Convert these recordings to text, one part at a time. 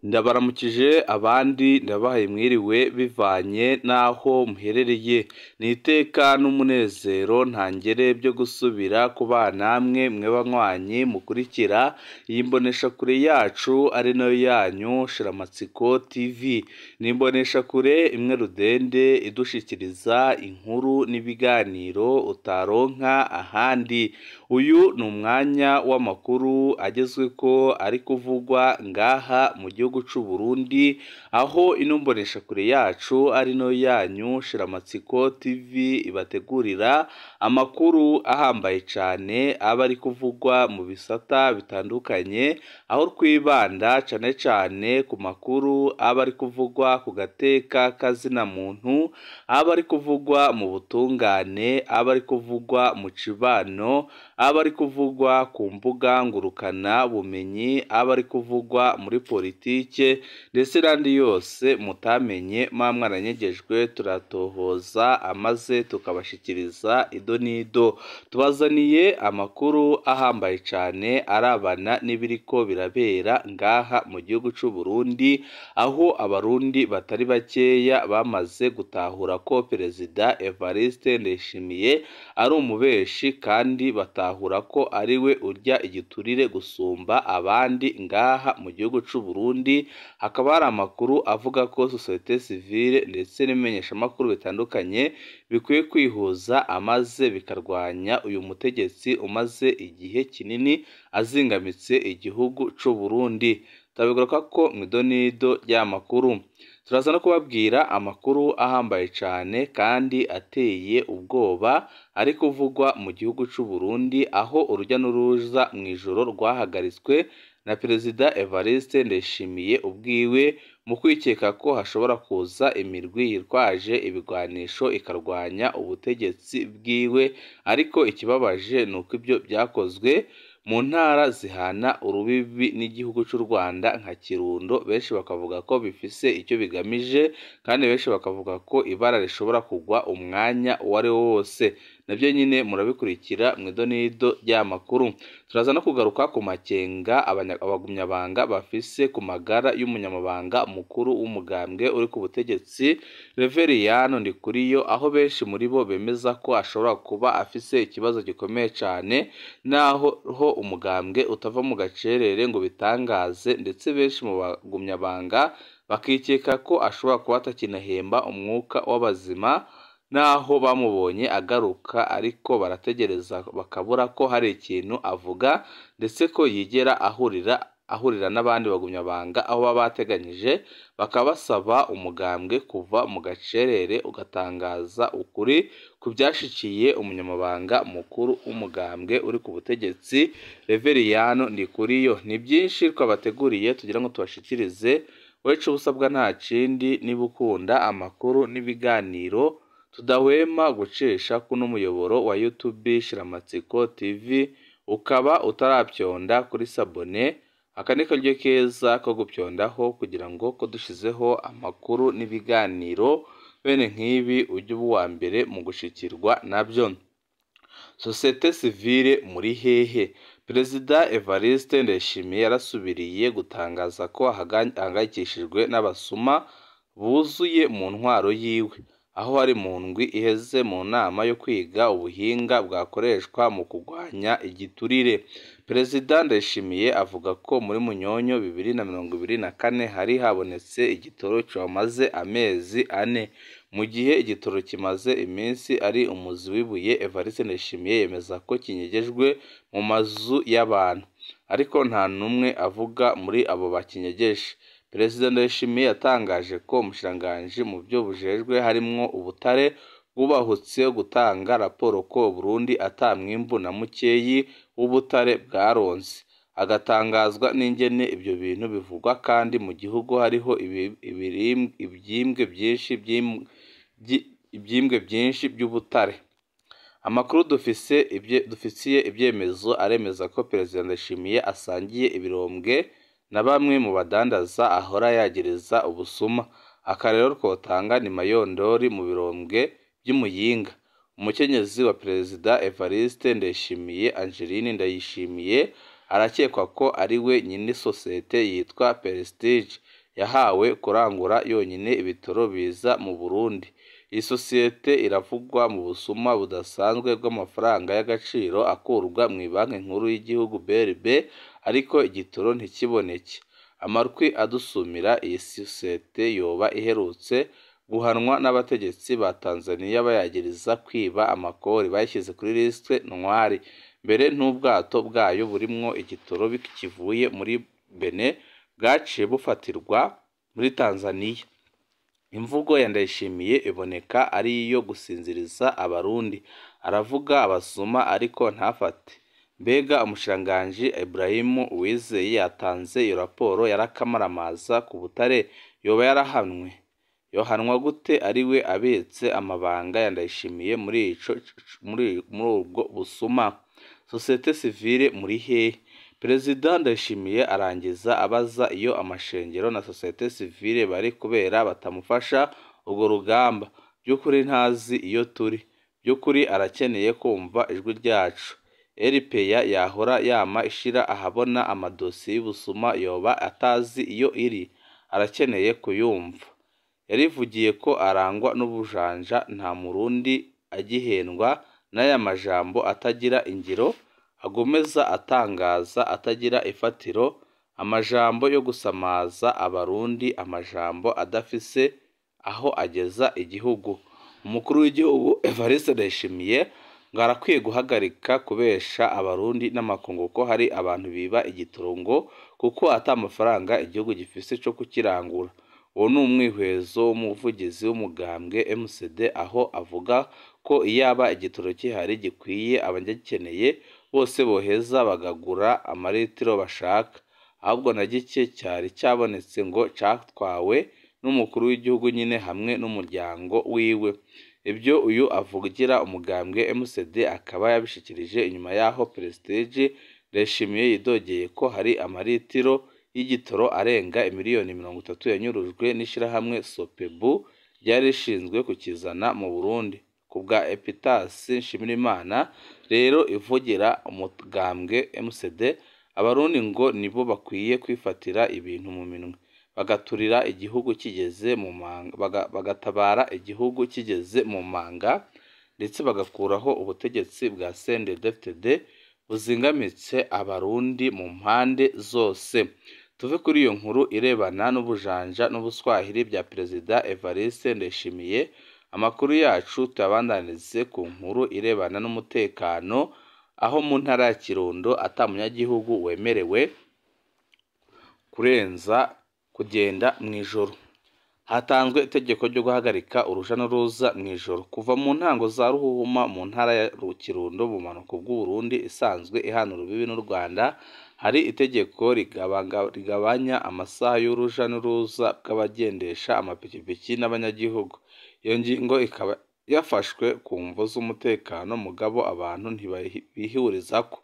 Ndabaramukije abandi ndabahaye mwiriwe bivanye n'aho muherereye, ni iteka n'umunezero ntangere byo gusubira kubana namwe mwe banywanyi mukurikira iyi mboneshakure yacu ari nayo yanyu Shiramatsiko TV. Ni imboneshakure imwe rudende idushikiriza inkuru n'ibiganiro utaronka ahandi. Uyu ni umwanya w'amakuru agezweko ari kuvugwa ngaha mu gihugu c'u Burundi, aho ino mboneshakure yacu ari nayo yanyu Shiramatsiko TV ibategurira amakuru ahambaye cane aba ari kuvugwa mu bisata bitandukanye, aho twibanda cane cane ku makuru aba ari kuvugwa ku gateka kazina muntu, aba ari kuvugwa mu butungane, aba ari kuvugwa mu cibano, aba ari kuvugwa ku mbuga ngurukana bumenyi, aba ari kuvugwa muri politike ndetse n'andi yose mutamenye mwa mwaranyegejwe, turatohoza amaze tukabashikiriza ido n'ido. Tubazaniye amakuru ahambaye cane arabana n'ibiriko birabera ngaha mu gihugu c'u Burundi, aho abarundi batari bakeya bamaze gutahura ko Perezida Evariste Ndayishimiye ari umubeshi, kandi batahura ko ariwe urya igiturire gusumba abandi ngaha mu gihugu c'u Burundi. Hakaba hari amakuru avuga ko societe civile ndetse n'imenyeshamakuru bitandukanye bikwiye kwihuza amaze bikarwanya uyu mutegetsi umaze igihe kinini azingamitse igihugu c'u Burundi. Turabigaruka ko mw'idonido ry'amakuru. Turaza no kubabwira amakuru ahambaye cane kandi ateye ubwoba ari kuvugwa mu gihugu c'u Burundi, aho urujya n'uruza mw'ijoro rwahagaritswe na Perezida Evariste Ndayishimiye ubwiwe, mu kwikeka ko hashobora kuza imirwi yitwaje ibigwanisho ikarwanya ubutegetsi bwiwe. Ariko ikibabaje ni uko ibyo byakozwe mu ntara zihana urubibi n'igihugu c'u Rwanda nka Kirundo, benshi bakavuga ko bifise icyo bigamije, kandi benshi bakavuga ko ibara rishobora kugwa umwanya uwo ari wo wose. Nabyo nyine murabikurikira mw'idonido ry'amakuru. Turaza no kugaruka ku makenga abagumyabanga bafise ku magara y'umunyamabanga mukuru w'umugambwe uri ku butegetsi Reveriyano Ndikuriyo, aho benshi muri bo bemeza ko ashobora kuba afise ikibazo gikomeye cane, naho ho umugambwe utava mu gacerere ngo bitangaze, ndetse benshi mu bagumyabanga bakikeka ko ashobora kuba atakinahemba umwuka w'abazima, naho bamubonye agaruka ariko barategereza bakabura ko hari ikintu avuga, ndetse ko yigera ahurira n'abandi bagumyabanga aho baba bateganyije, bakaba basaba umugambwe kuva mu gacerere ugatangaza ukuri ku byashikiye umunyamabanga mukuru w'umugambwe uri ku butegetsi Reveriyano Ndikuriyo. Ni byinshi twabateguriye tugira ngo tubashikirize. Wecu ubusabwa nta kindi, niba ukunda amakuru n'ibiganiro tudahwema gucisha kuno muyoboro wa YouTube Shiramatsiko TV, ukaba utarapyonda kuri sabone, aka ni karyo keza ko gupyondaho kugira ngo ko dushizeho amakuru n'ibiganiro bene nk'ibi ujye uba uwa mbere mu gushikirwa nabyo. Societe civile muri hehe? Perezida Evariste Ndayishimiye yarasubiriye gutangaza ko ahangayikishijwe n'abasuma buzuye mu ntwaro yiwe, aho hari mu ndwi iheze mu nama yo kwiga ubuhinga bwakoreshwa mu kurwanya igiturire. Perezida Ndayishimiye avuga ko muri Munyonyo 2024 hari habonetse igitoro cyamaze amezi 4, mu gihe igitoro kimaze iminsi ari umuzi w'ibuye. Evariste Ndayishimiye yemeza ko kinyegejwe mu mazu y'abantu, ariko nta n'umwe avuga muri abo bakinyegeje. Perezida Ndayishimiye yatangaje ko umushikiranganji mu byo bujejwe harimwo ubutare bwubahutse gutanga raporo ko Burundi ata mwimbu na mukeyi w'ubutare bwaronse, agatangazwa n'ingene ibyo bintu bivugwa kandi mu gihugu hariho ibyimbwe byinshi by'ubutare. Amakuru dufisiye ibyemezo aremeza ko Perezida Ndayishimiye asangiye ibirombwe na bamwe mu badandaza ahora yagereza ubusuma. Akarero twotanga ni Mayondori mu birombwe by'Imuyinga. Umukenyezi wa Perezida Evariste Ndayishimiye, Angeline Ndayishimiye, Arakekwa ko ari we nyine sosiyete yitwa Prestige yahawe kurangura yonyine ibitoro biza mu Burundi. Iyi sosiyete iravugwa mu busuma budasanzwe bw'amafaranga y'agaciro akurwa mu Banki Nkuru y'Igihugu BRB, ariko igitoro ntikiboneke. Amarwi adusumira iyi sosiyete yoba iherutse guhanwa n'abategetsi ba Tanzania bayagiriza kwiba amakori, bayishyize kuri liste noire. Mbere n'ubwato bwayo burimwo igitoro kivuye muri Benin bwaciye bufatirwa muri Tanzania. Imvugo ya Ndayishimiye iboneka ari iyo gusinziriza Abarundi. Aravuga abasuma ariko ntafate. Mbega umushikiranganji Ibrahim Uwizeye yatanze iyo raporo yarakamaramaza ku butare yoba yarahanwe? Yohanwa gute ari we abitse amabanga ya Ndayishimiye muri ico muri ubwo busuma? Societe civile muri hehe? Perezida Ndayishimiye arangiza abaza iyo amashengero na societe civile bari kubera batamufasha urwo rugamba. By'ukuri ntazi iyo turi. By'ukuri arakeneye kumva ijwi ryacu. RPA yahora yama ishira ahabona amadosiye y'ubusuma yoba atazi iyo iri. Arakeneye kuyumva. Yarivugiye ko arangwa n'ubujanja, nta murundi agihendwa n'aya majambo atagira ingiro, agomeza atangaza atagira ifatiro, amajambo yo gusamaza Abarundi, amajambo adafise aho ageza igihugu. Umukuru w'igihugu Evariste Ndayishimiye ngo arakwiye guhagarika kubesha Abarundi n'amakungu ko hari abantu biba igitoro ngo kuko ata mafaranga igihugu gifise co kukirangura. Uwo ni umwihwezo w'umuvugizi w'umugambwe MCD, aho avuga ko iyaba igitoro gihari gikwiye abagikeneye bose boheza bagagura amaritiro bashaka, ahubwo na gike cyari cyabonetse ngo catwawe n'umukuru w'igihugu nyine hamwe n'umuryango wiwe. Ibyo uyu avugira umugambwe MCD akaba yabishikirije inyuma y'aho Prestige Ndayishimiye yidogeye ko hari amaritiro y'igitoro arenga miliyoni 30 yanyurujwe n'ishirahamwe Sopebu ryari rishinzwe kukizana mu Burundi. Ku bwa Epitasi Nshimirimana rero ivugira umugambwe MCD, Abarundi ngo nibo bakwiye kwifatira ibintu mu minwe, bagaturira igihugu kigeze mu manga, bagatabara igihugu kigeze mu manga, ndetse bagakuraho ubutegetsi bwa CNDD-FDD buzingamitse Abarundi mu mpande zose. Tuve kuri iyo nkuru irebana n'ubujanja n'ubuswahili bya Perezida Evariste Ndayishimiye. Amakuru yacu tuyabandanize ku nkuru irebana n'umutekano, aho mu ntara ya Kirundo ata munyagihugu wemerewe kurenza kugenda mu ijoro. Hatanzwe itegeko ryo guhagarika uruja n'uruza mu ijoro kuva mu ntango za Ruhuhuma mu ntara ya Kirundo mu bumanuko bw'Uburundi isanzwe ihana urubibi n'u Rwanda. Hari itegeko rigabanya amasaha y'uruja n'uruza bw'abagendesha amapikipiki n'abanyagihugu. Iyo ngingo ikaba yafashwe ku mvo z'umutekano, mugabo abantu ntibihurizako.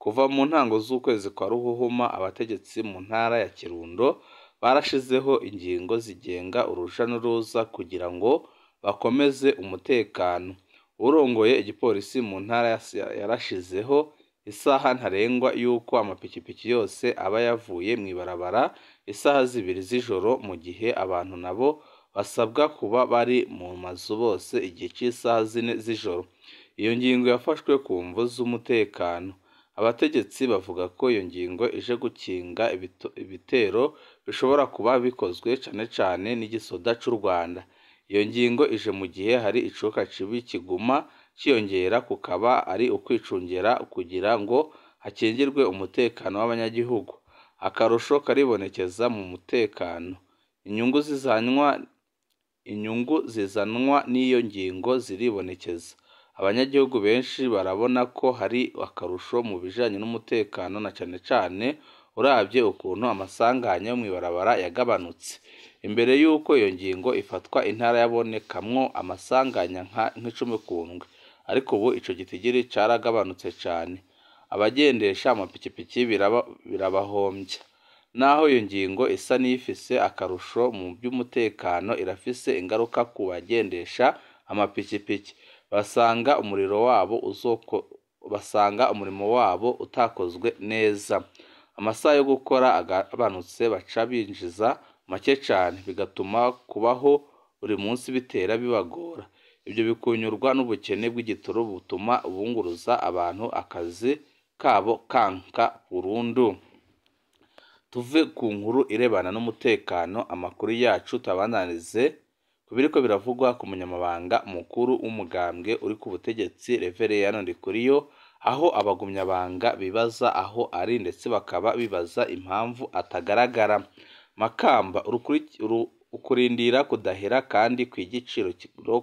Kuva mu ntango z'ukwezi kwa Ruhuhuma, abategetsi mu ntara ya Kirundo barashizeho ingingo zigenga uruja n'uruza kugira ngo bakomeze umutekano. Urongoye igipolisi mu ntara yarashizeho isaha ntarengwa y'uko amapikipiki yose aba yavuye mu ibarabara isaha 2 z'ijoro, mu gihe abantu nabo basabwa kuba bari mu mazu bose igihe cy'isaha 4 z'ijoro. Iyo ngingo yafashwe ku mvo z'umutekano. Abategetsi bavuga ko iyo ngingo ije gukinga ibitero bishobora kuba bikozwe cane cane n'igisoda c'u Rwanda. Iyo ngingo ije mu gihe hari icuka cibi kiguma ciyongera, kukaba ari ukwicungera kugira ngo hakingirwe umutekano w'abanyagihugu. Akarusho karibonekeza mu mutekano. Inyungu zizanwa n'iyo ngingo ziribonekeza. Abanyagihugu benshi barabona ko hari akarusho mu bijanye n'umutekano, na cane cane uravye ukuntu amasanganya yo mw'ibarabara yagabanutse. Imbere y'uko iyo ngingo ifatwa, intara yabonekamwo amasanganya nk'icumi ku ndwi, ariko ubu ico gitigiri caragabanutse cane. Abagendesha amapikipiki birabahombya. Naho iyo ngingo isa n'iyifise akarusho mu by'umutekano, irafise ingaruka ku bagendesha amapikipiki. Basanga umuriro wabo basanga umurimo wabo utakozwe neza. Amasaha yo gukora agabanutse, baca binjiza make cane, bigatuma kubaho buri munsi bitera bibagora. Ibyo bikunyurwa n'ubukene bw'igitoro butuma bunguruza abantu akazi kabo kanka burundu. Tuve ku nkuru irebana n'umutekano, amakuru yacu tuyabandanirize ku biriko biravugwa ku munyamabanga mukuru w'umugambwe uri ku butegetsi Reveriyano Ndikuriyo, aho abagumyabanga bibaza aho ari ndetse bakaba bibaza impamvu atagaragara. Makamba ukurindira kudahera kandi kw'igiciro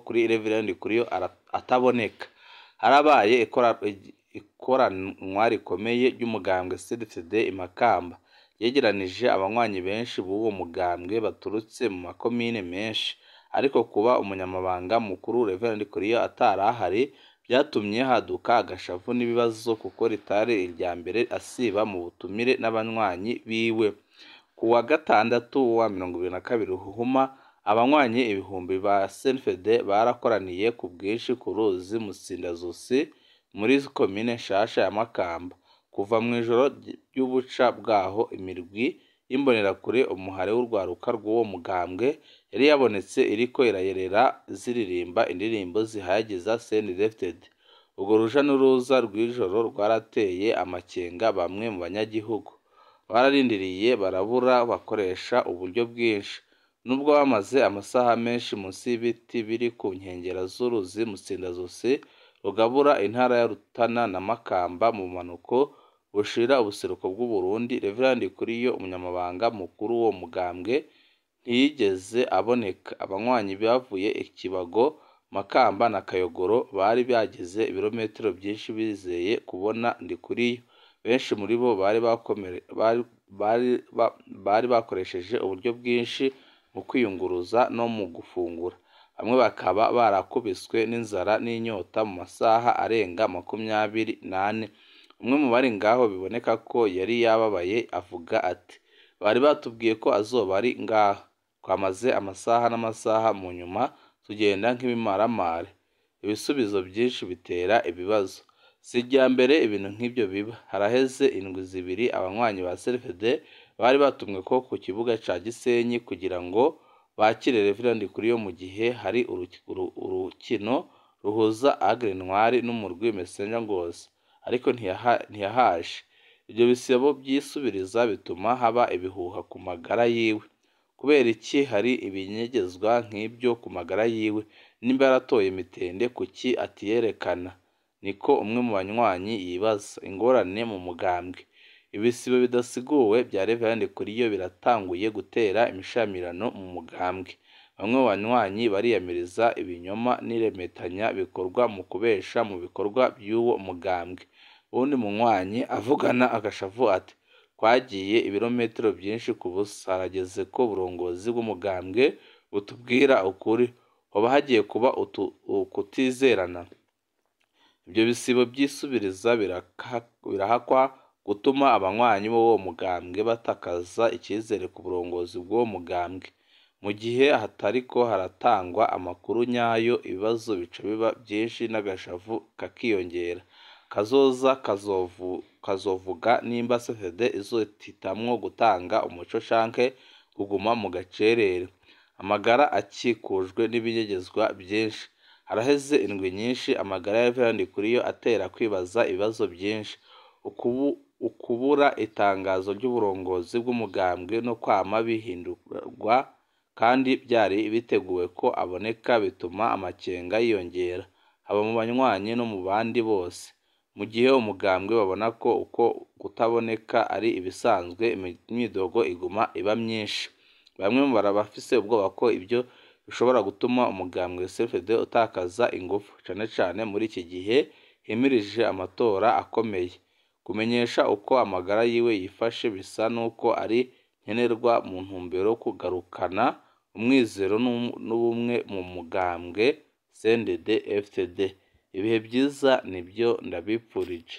kuri Reveriyano Ndikuriyo ataboneka. Harabaye ikoranwa rikomeye ry'umugambwe CDFD i Makamba, yegeranije abanywanyi benshi b'uwo mugambwe baturutse mu makomine menshi, ariko kuba umunyamabanga mukuru Reveriyano Ndikuriyo atarahari byatumye haduka agashavu n'ibibazo, kuko ritari irya mbere asiba mu butumire n'abanywanyi biwe. Ku wa gatandatu wa 2022 Ruhuhuma, abanywanyi ibihumbi ba CNFD barakoraniye ku bwinshi ku ruzi Mutsindazosi muri komine nshasha ya Makamba. Kuva mu ijoro ry'ubuca bwaho, imirwi y'imbonerakure, umuhare w'urwaruka rw'uwo mugambwe, yari yabonetse iriko irayerera ziririmba indirimbo zihayagiza CNDD-FDD. Urwo ruja n'uruza rw'ijoro rwarateye amakenga bamwe mu banyagihugu. Bararindiriye barabura, bakoresha uburyo bwinshi. Nubwo bamaze amasaha menshi munsi y'ibiti biri ku nkengera z'uruzi Mutsindazosi rugabura intara ya Rutana na Makamba mu bumanuko bushira ubuseruko bw'u Burundi, Reveriyano Ndikuriyo, umunyamabanga mukuru w'uwo mugambwe, ntiyigeze aboneka. Abanywanyi bavuye i Kibago, Makamba na Kayogoro bari bagize ibirometero byinshi bizeye kubona Ndikuriyo. Benshi muri bo bari bakoresheje uburyo bwinshi mu kwiyunguruza no mu gufungura, bamwe bakaba barakubiswe n'inzara n'inyota mu masaha arenga 24. Umwe mu bari ngaho biboneka ko yari yababaye avuga ati: "Bari batubwiye ko azoba ari ngaha, twamaze amasaha n'amasaha, mu nyuma tugenda nk'ibimaramare." Ibisubizo byinshi bitera ibibazo. Si irya mbere ibintu nk'ibyo biba. Haraheze indwi zibiri abanywanyi ba CNFD bari batumwe ko ku kibuga ca Gisenyi kugira ngo bakire Reveriyano Ndikuriyo mu gihe hari urukino ruhuza Aigle Noir n'umurwi Messenger Ngozi, ariko ntiyahaje. Ibyo bisebo byisubiriza bituma haba ibihuha ku magara yiwe. Kubera iki hari ibinyegezwa nk'ibyo ku magara yiwe? Nimba yaratoye mitende kuki atiyerekana? Niko umwe mu banywanyi yibaza. Ingorane mu mugambwe. Ibisibo bidasiguwe bya Reveriyano Ndikuriyo biratanguye gutera imishamirano mu mugambwe. Bamwe mu banywanyi bariyamiriza ibinyoma n'iremetanya bikorwa mu kubesha mu bikorwa by'uwo mugambwe. Uwundi munywanyi avugana agashavu ati: "Twagiye ibirometero byinshi ku busa, harageze ko uburongozi bw'umugambwe butubwira ukuri, hoba hagiye kuba ukutizerana." Ibyo bisibo byisubiriza birahakwa gutuma abanywanyi b'uwo mugambwe batakaza icyizere ku burongozi bw'uwo mugambwe. Mu gihe hatariko haratangwa amakuru nyayo, ibibazo bica biba byinshi n'agashavu kakiyongera. Kazoza kazovuga nimba CNFD izohitamwo gutanga umuco canke kuguma mu gacerere. Amagara akikujwe n'ibinyegezwa byinshi. Haraheze indwi nyinshi amagara ya Reveriyano Ndikuriyo atera kwibaza ibibazo byinshi. Ukubura itangazo ry'uburongozi bw'umugambwe no kwama bihindurwa kandi byari biteguwe ko aboneka bituma amakenga yiyongera, haba mu banywanyi no mu bandi bose. Mu gihe umugambwe babona ko uko kutaboneka ari ibisanzwe, imyidogo iguma iba myinshi. Bamwe bafise ubwoba ko ibyo bishobora gutuma umugambwe CNFD utakaza ingufu, cane cane muri iki gihe himirije amatora akomeye. Kumenyesha uko amagara yiwe yifashe bisa n'uko ari nkenerwa mu ntumbero yo kugarukana umwizero n'ubumwe mu mugambwe CNDD-FDD. Ibihe byiza nibyo ndabipfurije.